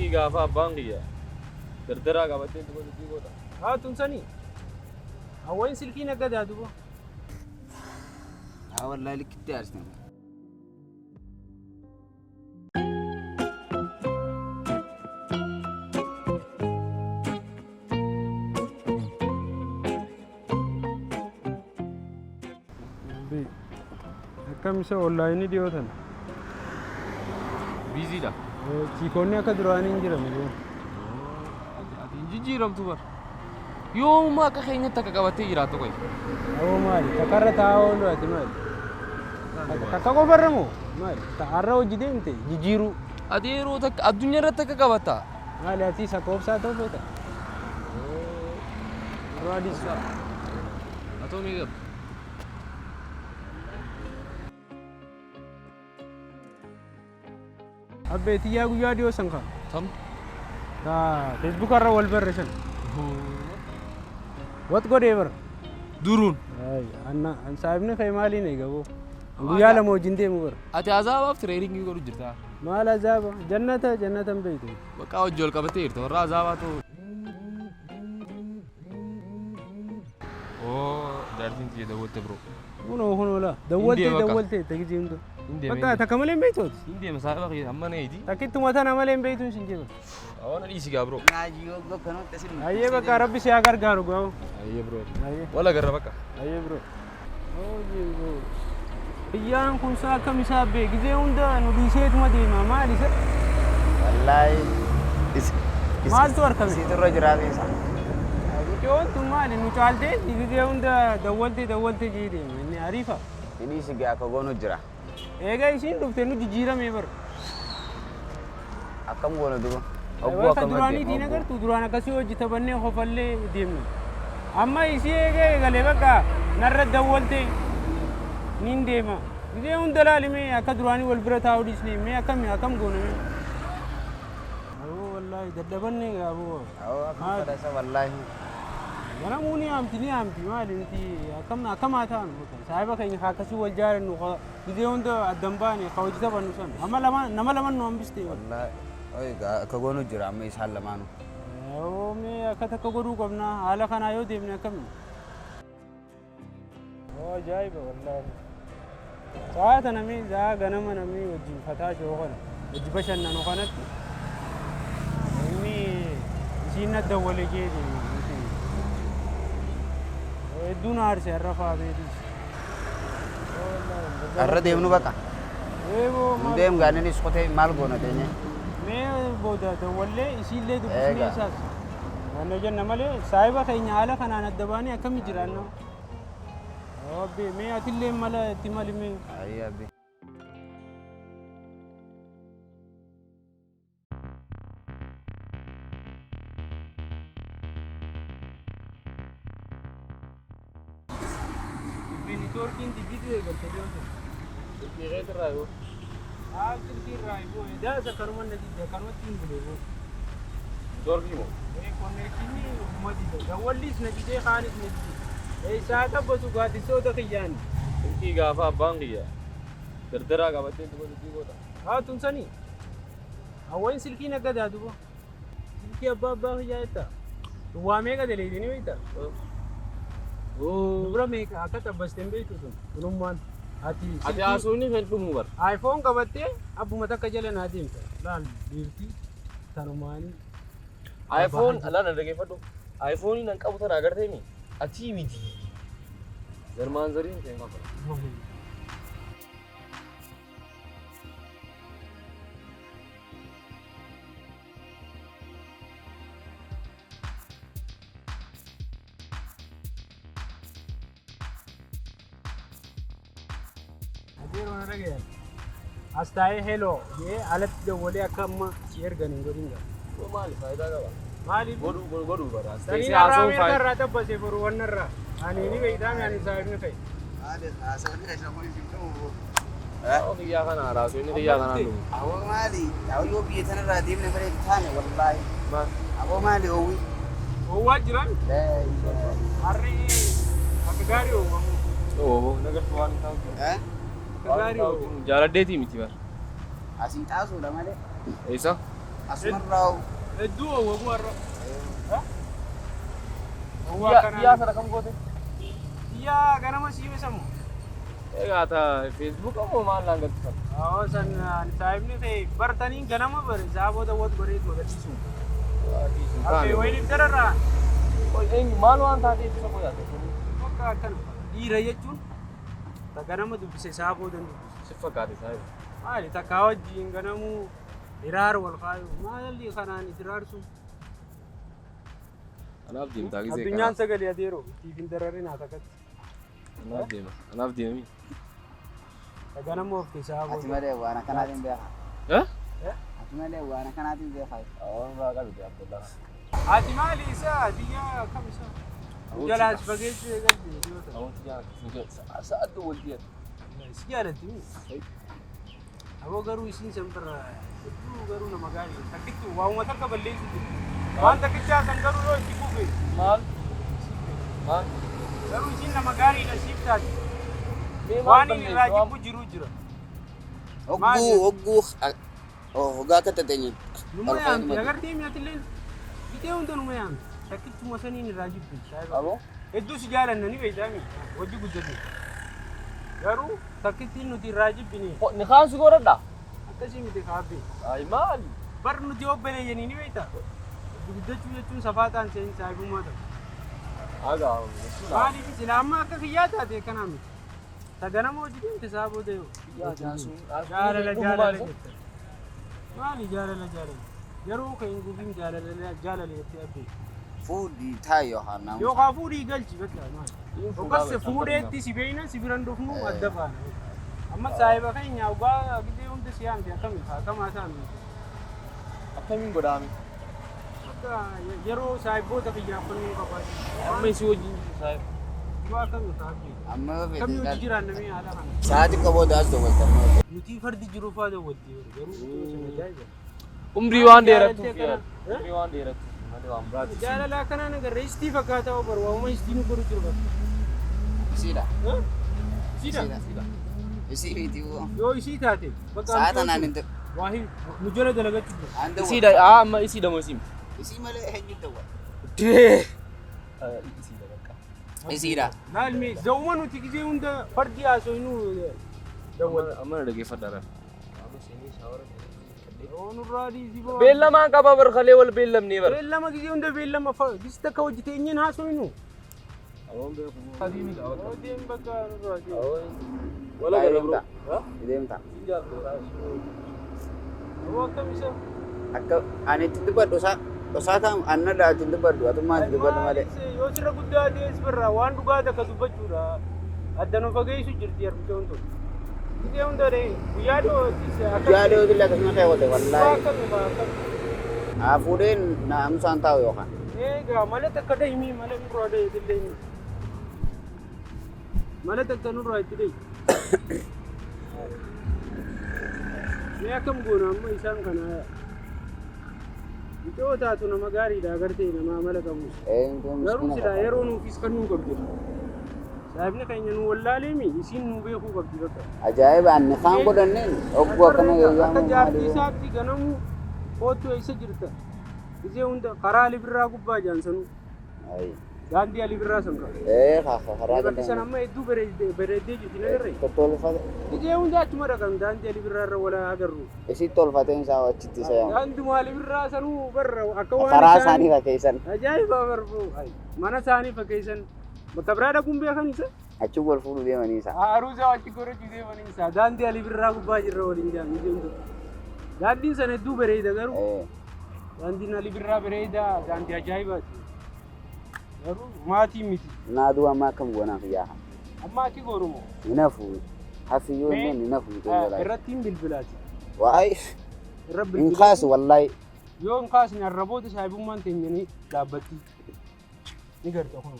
Silkii gaafa abbaan kiyya dardaraa qabattee duba dubbii goota. Haa tumsanii. Hawwain silkii naggadaa duba. Haa wallaahi likkitti aarsite. Akkam isa onlaayinii dhiyoo tana. Biiziidha. Chiikoonni akka duraanii hin jiran. Ati hin jijjiiramtu bar. Yoomuma akka keenyatti akka qabattee jiraattu qoy. Aboo maali? Takkarra taa'aa oolu ati maali? Takka qofarra moo? Maali? Har'a hojii deemte jijjiiruu. Ati yeroo takka addunyaa irratti akka qabatta. Maali ati isa koobsaa ta'uu feeta? Yeroo adiis. Atoo meeqa? Abbee tiyyaa guyyaa dhiyoo san kaa. Tam. Taa Facebook irra wal barre san. Wat godhee bara. Duruun. Anna an saahibni kee maaliin eega boo. Guyyaa lama wajjin deemu bara. Ati azaabaaf tireeniingii godhu jirta. Maal azaaba jannata jannata hin beektu. Bakka hojii wal qabatee jirta warra azaabaa ta'u. Oo jaartiin tiyya dawwatte bro. Kunoo kunoo laa dawwaltee deema akka. dawwaltee itti gizee hunda. Hin deema. Bakka takka malee hin beektu. Hin deema saahiba kiyya amma na eegi. Takkittuma tana malee hin beektu sin jedhu. Awana dhiisi gaa bro. Ayyee bakka rabbi si haa gargaaru gaa'u. Ayyee bro. Ayyee. Wala garra bakka. Ayyee bro. Hojii bro. Biyyaan kun saa akkam isaa bee gizee hunda nu dhiiseetuma deema maal isa? Wallaahi. Maaltu argame? Isiitu irra jiraa beesa. Mucoon tun maali nu caaltee gizee hunda dawwaltee dawwaltee jee deema inni ariifa. Hidhii si gaa akka goonu jira. Egaa isiin dhufte nu jijjiiramee bara. Akkam goonu duba. Ogguu Akka akkam duraanii diina gartuu duraan akkasii hojii taphannee hofallee deemna. Amma isii eegee eegalee bakka narra dawwaltee niin deema. Gizee hunda laalimee akka duraanii wal bira taa'uu dhiisnee mee akkam akkam goona mee. Aboo wallaahi dadhabannee gaa aboo. Akkam fedha wallaahi. Ganamuu ni haamti ni haamti maali nuti akkam akkam haa taanu bakka saahiba keenya haa akkasii wal jaalannu haa gizee hunda addan baane haa hojii taphannu san amma lama nama lama nu hambiste. Wallaahi. Oyi gaa akka goonu jira amma isaan lamaanu. Yoo mee akka takka godhuu qabna haala kanaa yoo deemne akkami? Oo ajaa'iba wallaahi. Sa'aa tana mee sa'aa ganama namni wajjin fataa shoo kana wajji bashannanu kanatti inni isiin na dawwale jee deema miti. Hedduu na aarse har'a fa'aa beetis. Har'a deemnu baqa. Eeboo Nu maal deem gaaninis qotee maal goona teenye. Mee booda dawwallee isiillee dubbisnee Eegaa. isaas. Wanna jenna malee saahiba keenya haala kanaan adda baanee akkami jiraanna? Abbe mee atillee mala itti mali mee. Ayyee abbi. Neetwoorkiin diddiitu eegalte dhiyootu. Silkii keetirraa yoo. Haa silkii irraa iboo daasa kanuma na didde kanumatti hin bule boo. Neetwoorkii moo? Konnekshinii ofuma dide dawwallis na didee kaanis na dide. Eessaa tabbatu gaaddisoota kiyyaan. Silkii gaafa abbaan kiyya dardaraa qabattee duba dubbii goota. Haa tumsanii. Hawwain silkii naggadaa duba. Silkii abbaa abbaa kiyyaa jetta. Waa meeqa daleeytanii beekta? Dubra meeqa akka xabbaste hin beektu sun kunummaan. Ati Ati haasofni kan dhumu bar. iPhone qabattee abbuma takka jala naa deemta. Laal dhiirti tanumaanii. iPhone laala dhaggeeffadhu. iPhone nan qabu tana agartee mi? Ati miti. Jarmaan zariin kan qaba. Adeeroo na dhagayan. As taa'ee heloo jee alatti dawwalee akka amma si ergan hin godhin gaa. Maali faayidaa qaba? Maaliif? Godhuu godhuu bara. Saniin har'a Ameerikaa irraa xabbase boru wanna irraa. Ani ni beektaa mi ani saahibni kee. Kiyyaa kana haasofni kiyyaa kanaan dhumu. Awoo maali? Awoo yoo biyya tanarraa deemne malee hin taane wallaahi. Awoo maali oowwi? Oowwaa jiran harri akka gaarii oowwamu. Oo nagartu waan hin taa'u. Akka gaarii oowwamu. Jaaladdeetii miti bar. Asii xaasuudha malee. Eessa? Asumarraa Hedduu hawwamuu har'a. Hawwaa Xiyyaa akkanaa. sana kam goote? Xiyyaa ganama sii beesamu. Egaa ta Facebook ammoo maal naan galchisan? Awwa san ani saahibni ta'e bartanii ganama bare isaa booda wal bareedu agarsiisu. Abbee wayiniif dararraa. Eenyu maal waan taateef isa godhate? Bakka akkana dhiira jechuun ta ganama dubbise isaa booda hin dubbisu. Si fakkaate saahiba. Maali takkaa wajjin ganamuu hiraar wal kaayu maali kanaan itti raarsu. Anaaf deemtaa gisee Addunyaan sagalee adeeroo ittiif hin dararin haa takkatti. Anaaf deema. Anaaf deemami. Ta ganama of keessaa Ati booda. malee waan akkanaatiin beeka. Eh? Ati malee waan akkanaatiin beeka. Awwan irraa qabite Abdullah. Ati maali isa biyya kam isa? Jalaas fageessuu eegalte yoo ta'u. Awwan xiyyaa sa'adduu wal xiyyaa. Si jaalatti mi? Aboo garuu isiin san bira hedduu garuu nama gaarii takkitti waanuma takka balleessu jiru. Waan takkichaa san garuu yoo itti fufe Maal? Maal? garuu isiin nama gaariidha siif taati. Mee maal Waan inni irraa balleessu? jibbu jiru jira. Hogguu hogguu hoggaa akka tateenye. Numa yaamti agartee mi'atillee bitee hunda numa yaamti. Takkichuma saniin irraa jibbi. Aboo? Hedduu si jaalanna ni beektaami hojii guddatu. Garuu takkittiin nuti irraa jibbine Ni kaan si godhadha? akkasii miti kaabbee. Ay maali? Bar nuti obboleeyyanii ni beekta. Hojii guddachuu jechuun safaataan seen saahibummaa ta'u. Agaa. Maaliif sila amma akka kiyyaa taate akkanaa miti. Ta ganama hojii deemte isaa booda yoo. Jaalala jaalala jette. Maali jaalala jaalala? Yeroo kan hin gubiin jaalala jaalala jettee abbee. Fuudhii taa'i yookaan naamusa. Yookaan fuudhii galchi bakka maali? Yookaan fuudheetti si beeyna si biran dhufnu adda baana. Amma saahiba keenya dhugaa gidee hunda si yaamte akkami akkam haasa'ame. Akkamiin godhaame? Bakka yeroo saahiboota kiyyaaf kennuu qabaatu. Amma isii wajjin jiru saahiba. Yoo akkami kaabee. Amma yoo Akkamii fedhe hojii jiraan namni haala kana. Sa'aatii qaboo daas dawwaltan. Nuti fardi jiru fa'aa dawwalti garuu sana ajaa'iba. Umrii waan dheerattuuf Jaalalli akkana. Umrii waan dheerattuuf malee waan biraati. Jaalala akkanaa nagarra istii fakkaataa obar waa'uma istii nu godhu jiru bakka. Isiidha. Isiidha. Isiidha. Isii miti hoo. Yoo isii taate bakka Sa'a tanaan hin Waahii nu jala dalagachuu jira. Aan dawwal. Isiidha amma isiidha moo isiin? Isii malee eenyu dawwal? Dee. Isiidha bakka. Isiidha. Laal mee zawuma nuti gisee hunda fardi haasofnu dawwal. Amma na dhaggeeffadhaa laal. Yoo nurraa dhiisii boo. Beellamaan qaba barkalee wal beellamnee bara. Beellama gisee hunda beellama gis takka hojii teenyeen haasofnu. Awoon beeku. Yoo deem bakka nurraa deem. Wala gara bro. Deemta. Yoo akkam isa. Akka ani itti dubbadhu isaa ta'u anna dhaa itti dubbadhu atummaa itti dubbadhu malee. Yoo sirra guddaa ta'es birraa waan dhugaa takka dubbachuudha. Adda nu fageessu jirti harmichoon tun. Gisee hunda dhee guyyaa dhiyootis akka. Guyyaa dhiyootti illee akkasuma ta'e qote Waa wallaahi. akkami faa akkami. Haa fuudheen naamusaan taa'u yookaan. Egaa mala takka dahimii mala nurraa dhahe illee himi. Mala takka nurraa itti dhahi. Mee akkam goona amma isaan kana mucoo taatu nama gaariidha agartee nama amala qabus. Garuu silaa yeroo nuufis kennuu qabdi. Saahibni keenya nu wallaaleemi isiin nu beekuu qabdi bakka. Ajaa'iba anni kaan godhanneen ogguu akkana Akka eeyyamu jaartii maali. isaatti ganamuu kootu eessa jirta? Gisee hunda karaa Ali Birraa gubbaa jaansanuu. Daandii Ali Birraa san qaba. Ee karaa Bakki san amma hedduu bareeddee jirti nagarree. Tottolfate. Gisee hunda achuma dhaqan daandii Ali Birraa irra wal agarru. Isii tolfateen isaa achitti isa yaamu. Daanduma Ali Birraa sanuu barra akka waan Karaa isaanii fakkeessan. Ajaa'iba barbuu. Mana isaanii fakkeessan. Bakka biraa dhaquun beekan isa. Achi wal fuudhuu deemanii isa. Aruusaa achi godhachuu deemanii isa. Daandii Ali Birraa gubbaa jirra waliin jaan gisee hunda. Daandiin sana hedduu bareeda garuu. Daandiin Ali Birraa bareeda daandii ajaa'ibaati. Garuu maatii miti. Naaduu amma akkam goonaaf yaa. Amma akki goorumoo. Hin hafu. Hafiyyoo illee hin hafu. Irratti hin bilbilaati. Waa'ee. Irra Hin bilbilaa. kaasu wallaahi. Yoo hin kaasne arraboota saahibummaan teenyanii dhaabbatti. Ni garta kun.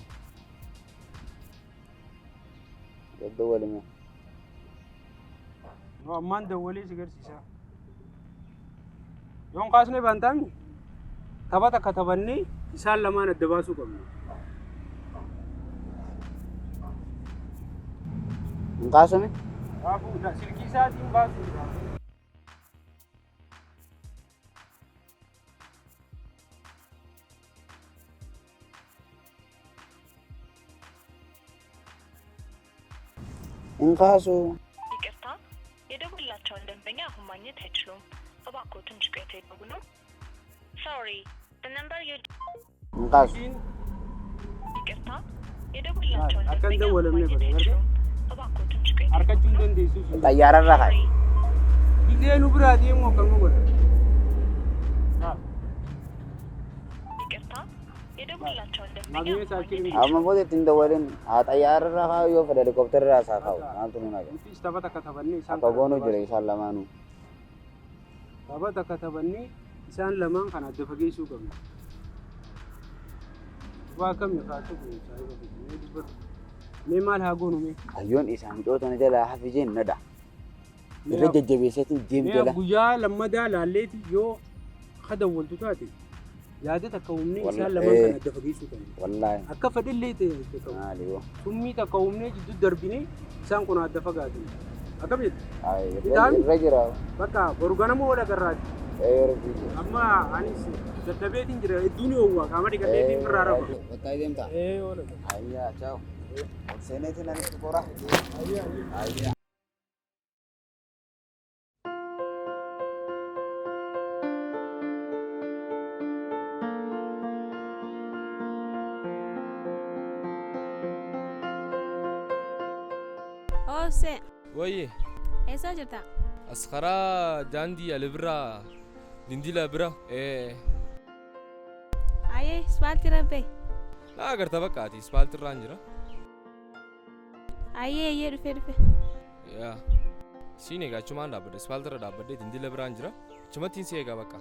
Gaddoo walime. No ammaan dawwalee si garsiisa. Yoo hin kaasne baantaami tapha takka taphannee isaan lamaan adda baasuu qabna. Hin kaasumi? Kaafuu silkii isaatiin baasuu. Hin kaasu. ይቅርታ፣ የደወሉላቸውን ደንበኛ አሁን ማግኘት አይችሉም። እባክዎ ትንሽ ቆይተው ይደውሉ። Sorry, the number you Hin kaasu. ይቅርታ፣ የደወሉላቸውን Akkan ደንበኛ አሁን dawwalamne ማግኘት godhe አይችሉም። እባክዎ ትንሽ ቆይተው Harkachuu hin ይደውሉ። dandeessu. Xayyaararra kaa'i. Sorry, Gizee nu biraa deemu akkanuma godha. ይቅርታ፣ የደወሉላቸውን ደንበኛ ማግኘት አሁን ማግኘት አልችልም። Amma booda ittiin dawwalin haa xayyaararra kaa'u yoo fedhe helikoophterarraa isaa kaa'u maaltu nu naqa. Nutis tapha takka taphannee isaan Akka goonu jira isaan lamaanuu. Tapha takka taphannee isaan lamaan kan adda fageessuu qabna. Waa akkamii kaattu kun saayiba keenya mee dubbadhu. Mee maal haa goonu mee? Hayyoon isaan micoota na jalaa hafi jeen nadha. Irra jajjabeesseetiin deem Mee jala. guyyaa lammadaa laalleeti yoo kadawwaltu taate yaada takka uumnee isaan Walla- lamaan kan ee. adda fageessuu qabna. Wallaahi. Akka fedhillee ta'e qabu. Maali yoo. Summii takka uumnee jidduu darbinee isaan kun adda fagaatan. Akkam jettu? Ay, Itaan? Irra jira. Bakka boru ganama wal agarraati. Ee, rabbi jira. Amma anis dadhabeetiin jira hedduun hoowwa qaama dhiqadheetiin irraa rafa. Bakka deemtaa? Ee wal agarra. Ayyaa, ciao. Ol seeneetiin anis kora. Ayyaa. Oose, Wayye eessa jirta? as karaa daandii ali biraa dindila bira ee Ayyee, ispaaltii rabbee. na agarta bakka ati ispaaltirraan jira. Ayyee, ayyee dhufee dhufe. Yaa siin egaa achumaan dhaabbadhe ispaaltirra dhaabbadhe dindila biraan jira achumattiin si eegaa bakka.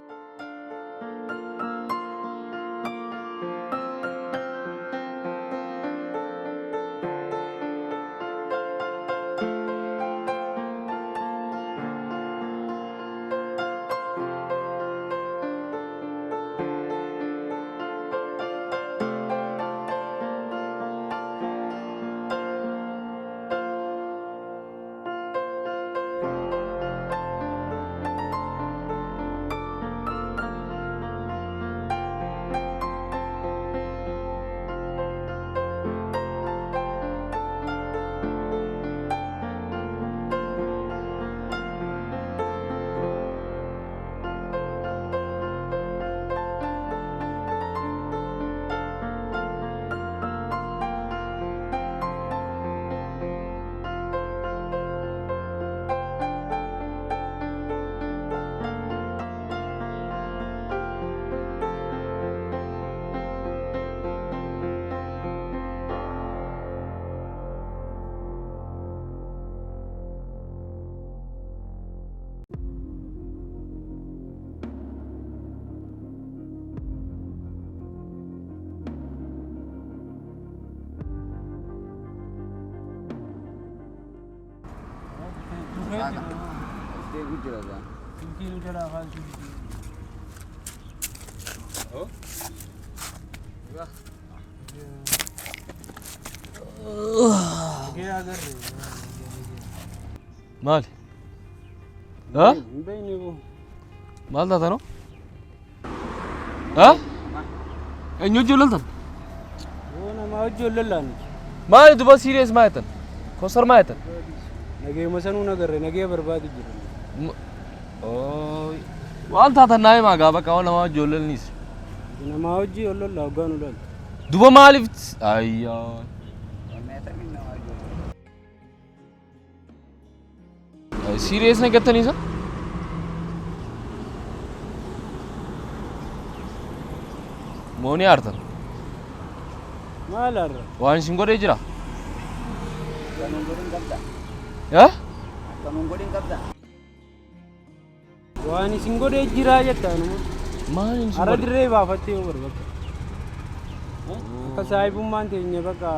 Deemu jira gaa. Silkii nu jalaa kaasuu. Gee agarre. Maali? Haa? Hin beekne boo. Maal taatanoo? Haa? Eenyu wajjin loltan? Yoo namaa wajjin wal lollaan. Maali duba serious maa jettan? Kosar maa jettan? Nageema sanuu nagarre nagee barbaadu jira. Waan taatan naa himaa gaa bakka waan namaa wajjin wal lolniis. Namaa wajjin wal lollaa hoggaa nu loltu. Duba maaliif? Ayyaa. Serious na gattanii isa? Moo ni aartan? Maal har'a? Waan isin godhee jira? Akkanuun godhin qabda. Haa? Akkanuun godhin qabda. Waan isin godhee jiraa jetta anuma. Maal isin Har'a godhe? dirree baafattee yoo barbaadde. Akka saahibummaan teenya bakka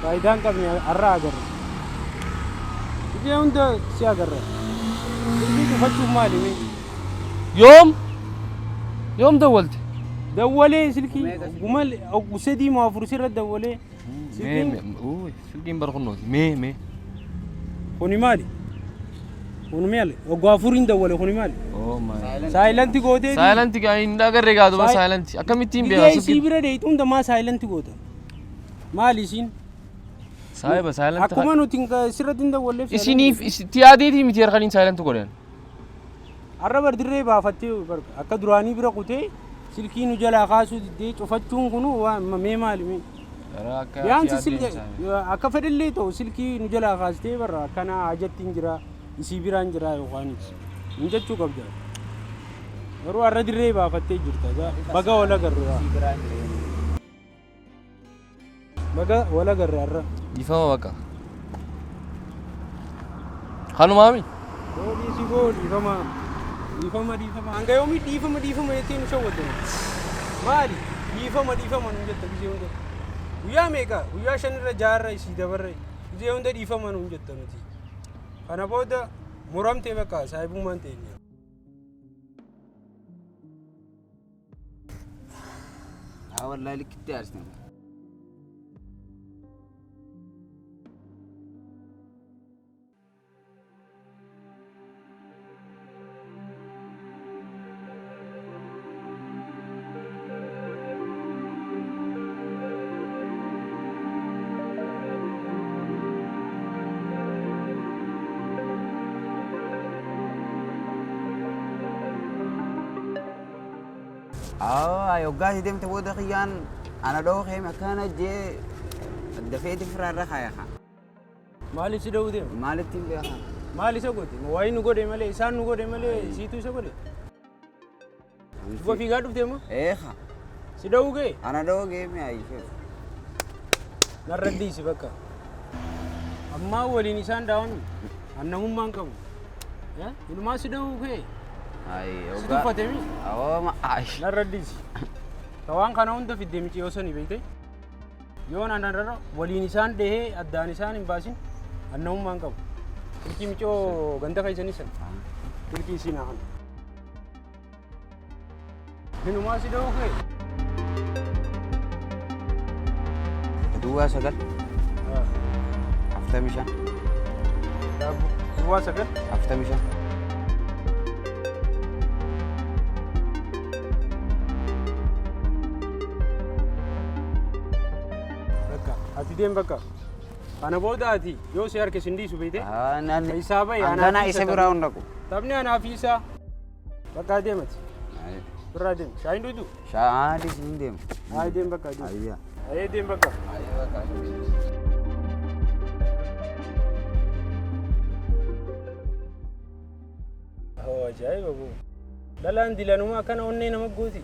faayidaa hin qabne har'a agarra. Dhibee hunda si agarra. Silkii cufachuuf maali mee? Yoom? Yoom dawwalte? Dawwalee silkii gumal sadii moo afur sirra dawwalee. Mee Silkiin mee silkiin bara kunnooti. Mee mee. kuni maali? Kuni maali? Waggaa afuriin dawwale kuni maali? Oh my. Saayilanti gootee. Saayilanti gaa hin agarree gaa duba saayilanti. Akkamittiin beekaa Gizee isii silkiin? bira deeytu hundamaa saayilanti goota. Maali isiin? Saahiba silent. Akkuma nuti sirratti hin dawwalleef. Isiniif itti yaadeetii miti harkaniin silent godhan. Har'a bar dirree baafattee akka duraanii bira kutee silkii nu jalaa kaasuu diddee cufachuun kun waan mee maali mee? Yaansi silkii akka fedhallee ta'u silkii nu jalaa kaastee barra akkana hajattiin jira isii biraan jira yookaanis hin jechuu qabda. Garuu har'a dirree baafattee jirta. Baga wal agarre. Baga wal agarre har'a. Dhiifama bakka. Kanumaami. Dhiisii boo dhiifama. Dhiifama dhiifama. Hanga yoomii dhiifama dhiifama jettee nu shawwadde? Maali? Dhiifama dhiifama nu jetta gisee hunda. Guyyaa meeqa? Guyyaa shanirra jaarra isii dabarre. Gisee hunda dhiifama nu jetta nuti. Kana booda muramtee bakka saahibummaan teenya. Haa wallaahi likkitti aarsine. Yoggaa si deemte booda kiyyaan ana dhoo keeme akkana jee dafeeti firaarra kaaya kaa. Maaliif si dha'uu deema? Maalitti hin beekaa? Maal isa godhe? Waa'ee nu godhe malee isaan nu godhe malee siitu isa godhe? Dhufa fiigaa dhufte moo? Eeha. Si dha'uu ga'e? Ana dhoo geeme ayyee. Narra dhiisi bakka. Ammaa waliin isaan daawwannu annamummaan qabu. Inumaa si dha'uu ga'e? Si tuffate mi? Awwaama ayi. Narra dhiisi. Tawaan kana hunda fidde miti yoo sani beekte. Yoon anarra waliin isaan dhahee addaan isaan hin baasin annamummaan qabu. Silkii micoo ganda keessanii sana. Silkii isiin haa hannu. Inumaa si dha'uu ga'e? Duwwaa 9 45. Duwwaa 9 45. Bakka ati deem bakka. Kana booda ati yoo si harka sin dhiisu beekte. Isaa bahi Anganaa isa biraa hin dhaqu. Taphni anaa fi isaa. Bakka deemati. Birraa deem. Shaayiin dhugdu? Shaayii hin deemu. Haa deem bakka deem. Ayyaa. Ayee deem bakka. Hoo ajaa'iba boo. Dhalaan dilanuma akkana onnee nama gooti.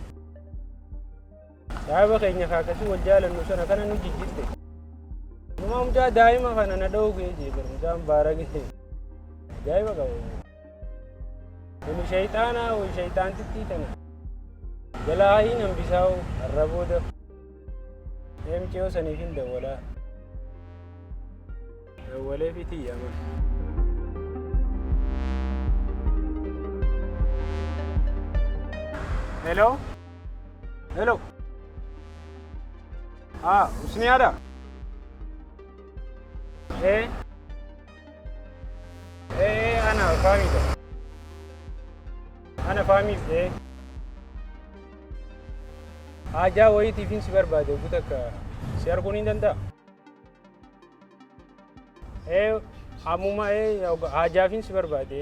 Saahiba keenya kaakasii wal jaalannu sana kana nu jijjiirte. Numa mucaa daa'ima kana na dha'uu ga'ee jee bara mucaan baara ga'e. Ajaa'iba qaba. Kuni shayxaanaa woy shayxaantittii tana. Jalaa hin hambisaa'u har'a booda. Mucayyoo saniif hin dawwalaa. Dawwalee fi tiyyaama. Hello? Hello? Ah, Usniyaadha? Eh? Eh, ana faamiidha. Ana faamiif eh. Haajaa wayiitiifin si barbaade oguu takka si arguun hin danda'a? Eh, ammuma eh haajaafin si barbaade.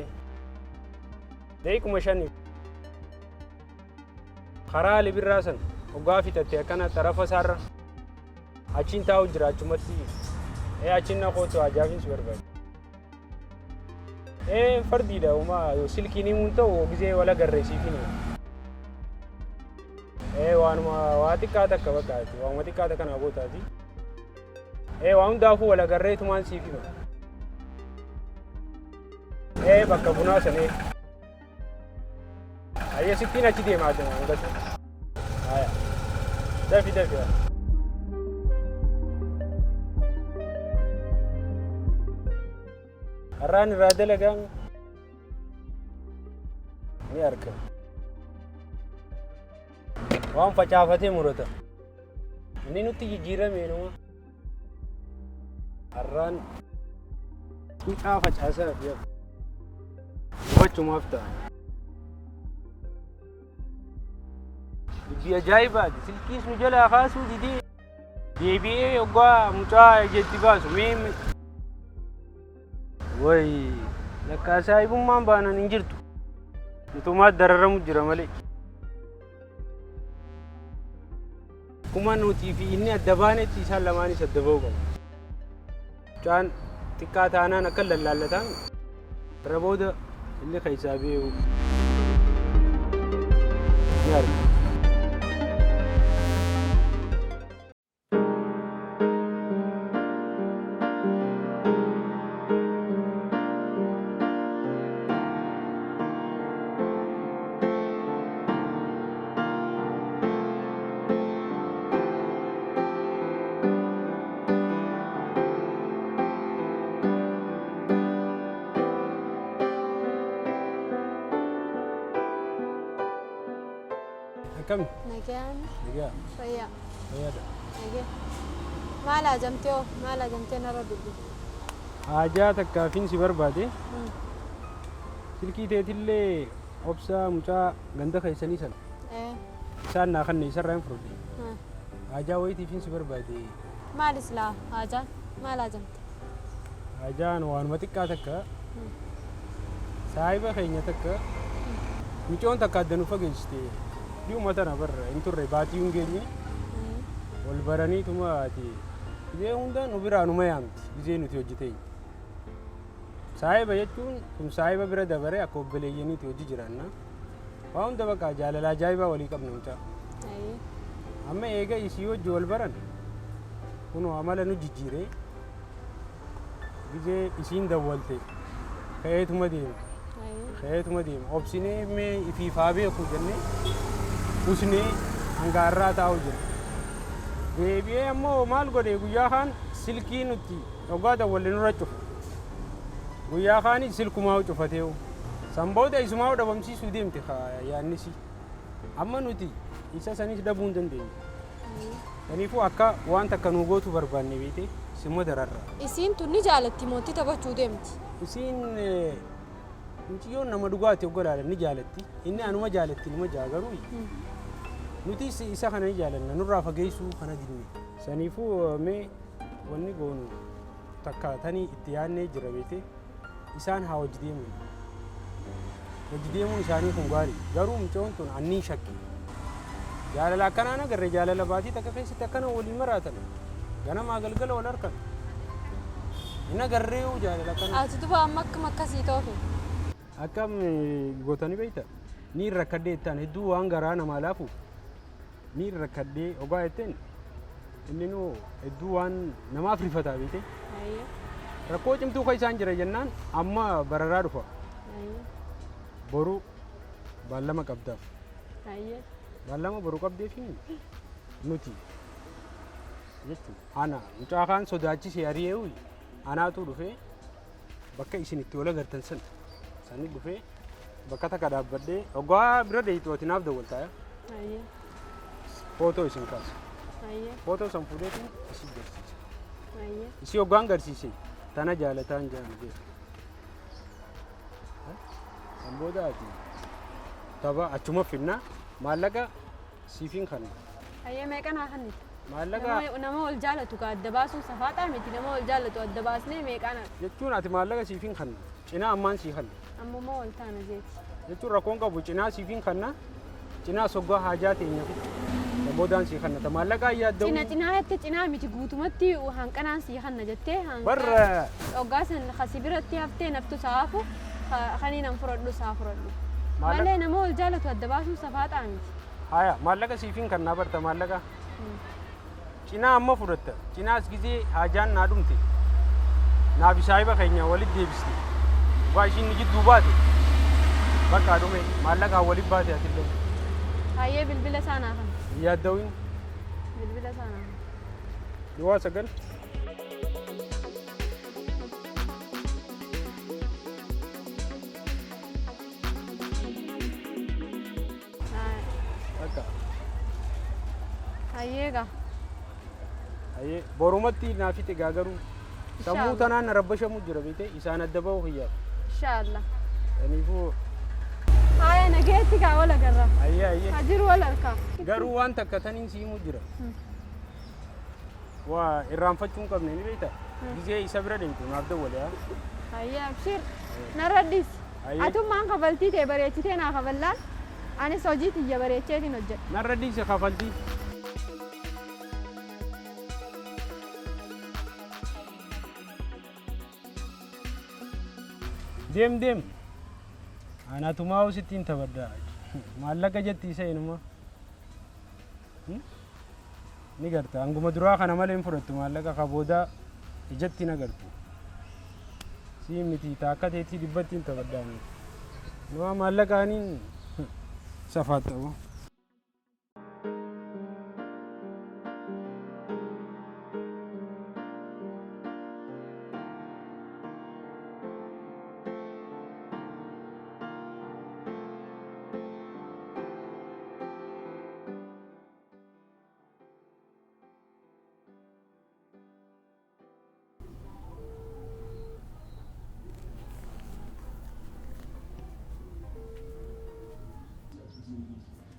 Daqiiquma shaniif. Karaa Ali Birraa sana hoggaa fixatte akkana xarafa isaarra achiin taa'u jira achumatti. Ee achiin na kootu hajaafin si barbaade. Ee fardiidha uma silkiin himuun ta'u gisee wal agarre siif hin himu. Ee waanuma waa xiqqaa takka bakka waanuma xiqqaa takka naa gootaati. Ee waa hundaafuu wal agarree tumaan siif hima. Ee bakka bunaa sanee. Ayya sittiin achi deemaa jira hanga sana. Haya. Dafi dafi. Har'aan irraa dalagaa ni arga. Waan facaafatee murata. Inni nutti jijjiirame numa. Har'aan mucaa facaasaa fi hubachumaaf ta'a. Dubbii ajaa'ibaati. Silkiis nu jalaa kaasuu didee. Deebi'ee hoggaa mucaa ijatti baasu mee Way lakkaa saahibummaan baanan hin jirtu. Nutumaa dararamu jira malee. Akkuma nutii fi inni adda baanetti isaan lamaanis adda ba'uu qabu. Mucaan xiqqaa taanaan akka lallaallataan irra booda inni keessaa beeku ni arga. Akkami? Nagaan. Nagaa. Fayyaa. Fayyaadha. Nagee. Maal haajamtee hoo? Maal haajamtee narra dubbi? Haajaa takkaafin si barbaade. Silkii teetillee obsaa mucaa ganda keessanii sana. Isaan naa kanne isarraa hin fudhadhe. Haajaa wayitiifin si barbaade. Maal islaa haajaan? Maal haajamte? Haajaan waanuma xiqqaa takka. Saahiba keenya takka micoon takka adda nu fageessite. Dhi'uma tana barra hin turre baatii hin geenye wal baraniituma ati gizee hunda nu biraa numa yaamti gizee nuti hojjeteenya. Saahiba jechuun kun saahiba bira dabaree akka obboleeyyaniiti hojii jiraanna. Waa hunda bakka jaalala ajaa'ibaa walii qabna mucaa. Amma eega isii hojii wal baran kunoo amala nu jijjiiree gizee isiin dawwalte ka'eetuma deema. Ka'eetuma deema. Obsinee mee ifiif haa beeku jennee usnee hanga har'aa taa'u jira. Deebi'ee ammoo maal godhe guyyaa kaan silkii nuti dhugaa dawwalle nurra cufa. Guyyaa kaanis silkumaa cufatee san booda isumaa dhabamsiisuu deemte yaannisi. Amma nuti isa sanis dhabuu hin dandeenye. Kanaafuu akka waan takka nuu gootu barbaanne beekte simma dararra. Isiin tun ni jaalatti mootii taphachuu deemti. Isiin mucayyoon nama dhugaati oggolaadha ni jaalatti. Inni anuma jaalatti numa jaa garuu nuti isa kana ni jaalanna nurraa fageessuu kana dinne. Saniifuu mee wanni goonu takka tanii itti yaadnee jira beekte isaan haa hojii deemuun. Hojii deemuun isaanii kun gaarii garuu mucayyoon tun anniin shakki. Jaalala akkanaan agarre jaalala baatii takka keessatti akkana waliin maraatan ganamaa galgala wal harkan. Hin agarree jaalala akkanaa. Ati duba amma akkam akkasii toofe. Akkam gootanii beekta? Ni rakkadhee jettaan hedduu waan garaa namaa laafu ni rakkadhee ogaa jetteen inni nuu hedduu waan namaaf rifataa beekte. Rakkoo cimtuu kan isaan jira jennaan amma bararaa dhufa. Boru baallama qabdaaf. Baallama boru qabdeef nuti jechuun ana mucaa kaan sodaachisee ari'ee anaatu dhufee bakka isin itti wal agartan sana sani dhufee bakka takka dhaabbadhee ogaa bira deeytu ati naaf dawwaltaa footoo isin kaasa. Footoo san fuudheetiin isin garsiisa. Isii hoggaan garsiise tana jaalataan jedhan jedhu. San booda ati tapha achuma finna maallaqa siifiin kanna. Ayyee meeqa naa kennite? Maallaqa Nama wal jaalatu ka adda baasuun safaaxaa miti nama wal jaalatu adda baasnee meeqa naa jechuun ati maallaqa siifiin kanna cinaa ammaan sii kanna. Ammummaa wal taana jeeti. Jechuun rakkoon qabu cinaa siifiin kanna cinaa soggaa haajaa teenya fi boodaan sii kanna ta maallaqa yaadda'u. Cina cinaa jette cinaa miti guutumatti hanqanaan sii kanna jettee Barra hoggaa san kasi biratti haftee naftu saafu kaniin an fudhadhu saa fudhadhu. Malee nama wal jaalatu adda baasuun safaaxaa miti. Haya maallaqa siifiin kannaa barta maallaqa. Cinaa amma fudhatta cinaas gizee haajaan naa dhumte naaf saahiba keenya walitti deebiste dhugaa ishiin jidduu baate bakka dhume maallaqaan walitti baate atillee. Hayyee bilbila isaa naa kanna. Yaadda'uun Bilbila isaa naa kanna. duwwaa 9. Bakka. Hayyee gaa. Hayyee borumatti naa fixe gaa garuu sammuu Inshallah. tanaan na rabbashamu jira beekte isaan adda ba'uu kiyyaaf. Inshallah. Kanaafuu Haya nageetti gaa wal agarra. hayyee hayyee. Hajiru wal harkaa. Garuu waan takka taniin siimuu jira. Waa irraanfachuu hin qabne ni beekta. Gizee isa bira deemtu naaf dawwale haa. Hayyee abshir. Narra dhiisi. Hayyee. Atummaan kafaltii tee bareechitee naa kafallaan anis hojii tiyya bareecheetiin hojjedha. Narra dhiisi kafaltii. Deem deem. Anatumaa'u sittiin taphadha. Maallaqa jetti isa inuma. Ni garta. Hanguma duraa kana malee hin fudhattu maallaqa ka boodaa ijatti hin agartu. Sii miti ta akka teetii dhibbatti hin taphadhaani. Nama maallaqaaniin safaaxxabu.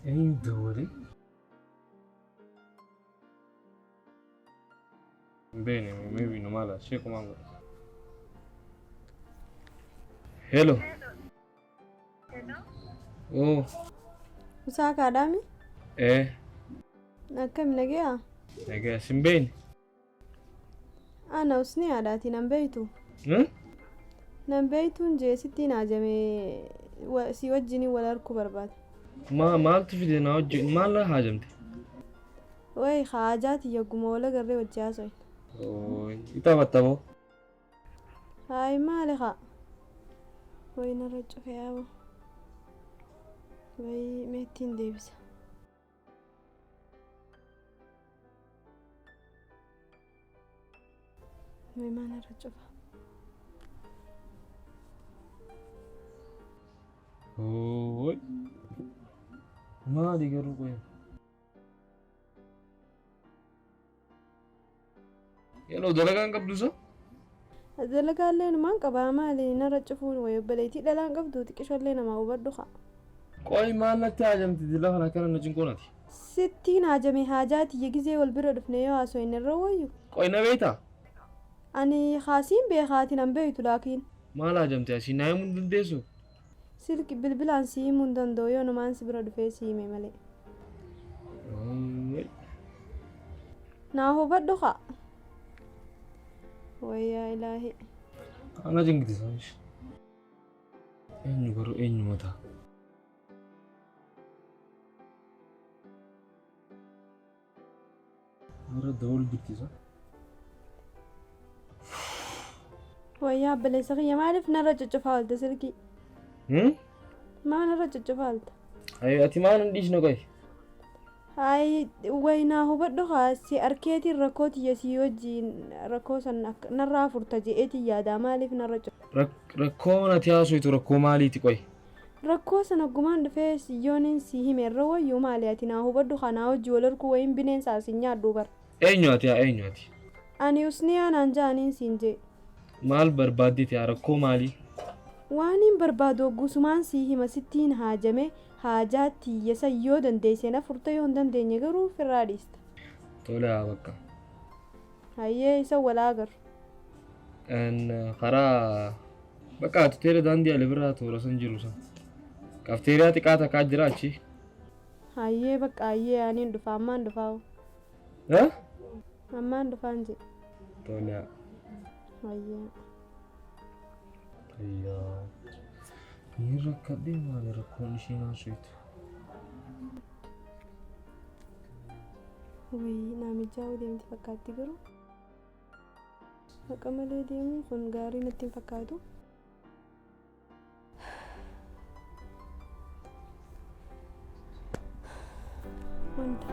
Eenyu dawwalee? Hin beekne maybe namaa laata sheekumaan godha. Hello. Oh, Usaa kaadhaami? eh, Akkam nagayaa? nagaa sin beekne. Ana usni aadaati nan beeytu. Hmm? Nan beeytuun jee sittiin haajame si wajjin wal arguu barbaada. Ma maaltu fide na wajjin maal na haajamte? Wayi haajaa tiyya guma wal agarree wajji haasoyna. Oh, taphatta moo? Hayi maali haa? Wayi narra cufe yaaba. Wayi meettiin deebisa. Wayi maa narra cufa? Hooy. Maali garuu qoy? Yeroo dalagaan qabdu isa? Dalagaallee numaan qabaa maali narra cufuun wayi obboleettii dhalaan qabdu xiqqishollee namaa hubadhu haa. Qoy maal natti haajamti dila kana akkana na cinqoonati? Sittiin haajame haajaa tiyya gizee wal bira dhufne yoo haasoyne irra wayyu. Qoy na beektaa? Ani haasiin beekaati nan beeytu laakiin. Maal haajamte asii naa himuu hin dandeessu? Silki bilbilaan si himuu hin danda'u yoo numaan si bira dhufee si hime malee. Naa hubadhu haa. Wayyaa ilaahi. Ana cinqiti isaanis. Eenyu garuu eenyu mataa? Warra dawal jirti isa. Wayyaa obboleessa kiyya maaliif narra cuccufaa oolte silkii? Maa narra cuccufaa oolte? Ayi ati maal hin dhiisne qoy? Hayi wayi naa hubadhu haa si arkeetiin rakkoo tiyya si wajjiin rakkoo san narraa furta je'eetiin yaadaa maaliif narra cufa? Rakkoon ati haasoftu rakkoo maaliiti qoy? Rakkoo sana oggumaan dhufee yooniin si hime irra wayyuu maali ati naa hubadhu haa naa wajji wal arguu wayiin bineensa sin nyaadhu bara. Eenyu ati haa eenyu ati? Ani usniyaa naan ja'aniin siin jee. Maal barbaaddeeti haa rakkoo maalii? Waaniin barbaadu oggusumaan sii hima sittiin haajame haajaa tiyya san yoo dandeesse na furta yoo hin dandeenye garuu firraa dhiista. Tole haa bakka. Hayyee isa wal agarru. Karaa bakka ati teera daandii ale biraa toora san jiru san. Kafteeriyaa xiqqaa takkaa jira achi. Hayyee bakka hayyee aniin dhufa ammaan dhufaa. Eh? Ammaan dhufaan jedhe. Tole haa. Hayyee. Ayyaa. Ni rakkadhee maali rakkoon isheen haasoftu? Wayii naamichaa deemti fakkaatti garuu. Haqa malee deemuun kun gaarii natti hin fakkaatu. Wanta.